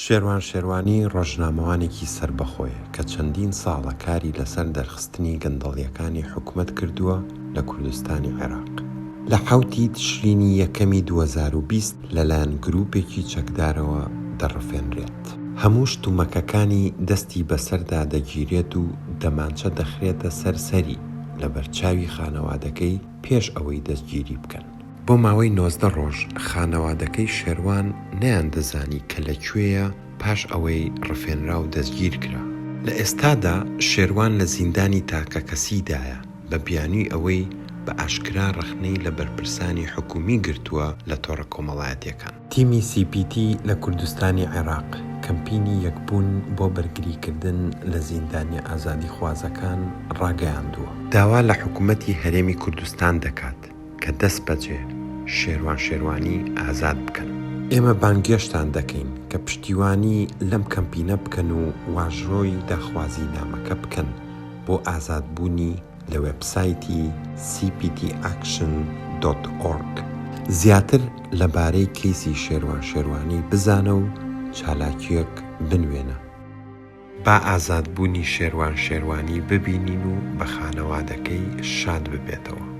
شێروان شێروانی ڕۆژنامەوانێکی سەربەخۆیە کە چەندین ساڵە کاری لەسەر دەرخستنی گەندەڵییەکانی حکومەت کردووە لە کوردستانی عێراق. لە حەوتی تشرینی یەکەمی 2020 لەلایەن گروپێکی چەکدارەوە دەڕفێنرێت. هەموو شتومەکەکانی دەستی بەسەردا دەگیرێت و دەمانچە دەخرێتە سەر سەری لەبەرچاوی خانەوادەکەی پێش ئەوەی دەستگیری بکەن. بۆ ماوەی 19 ڕۆژ خانەوادەکەی شێروان نەیاندەزانی کە لە کوێیە پاش ئەوەی ڕفێنرا و دەستگیرکرا. لە ئێستادا شێروان لە زیندانی تاکەکەسیدایە بە بیانووی ئەوەی بە ئاشکرا ڕەخنەی لە بەرپرسانی حکوومی گرتووە لە تۆڕە کۆمەڵایەتییەکان. تیمی سی پی تی لە کوردستانی عێراق، کەمپینی یەکبوون بۆ بەرگریکردن لە زیندانییە ئازادیخوازەکان ڕاگەیاندووە. داوا لە حکومەتی هەرێمی کوردستان دەکات کە دەستبەجێ شێروان شێروانی ئازاد بکەن. ئێمە بانگێشتان دەکەین کە پشتیوانی لەم کەمپینە بکەن و واژۆی داخوازینامەکە بکەن بۆ ئازادبوونی لە وێبسایتی cptaction dot org. زیاتر لەبارەی کەیسی شێروان شێروانی بزانە و چالاکییەک بنوێنە. با ئازادبوونی شێروان شێروانی ببینین و بە خانەوادەکەی شاد ببێتەوە.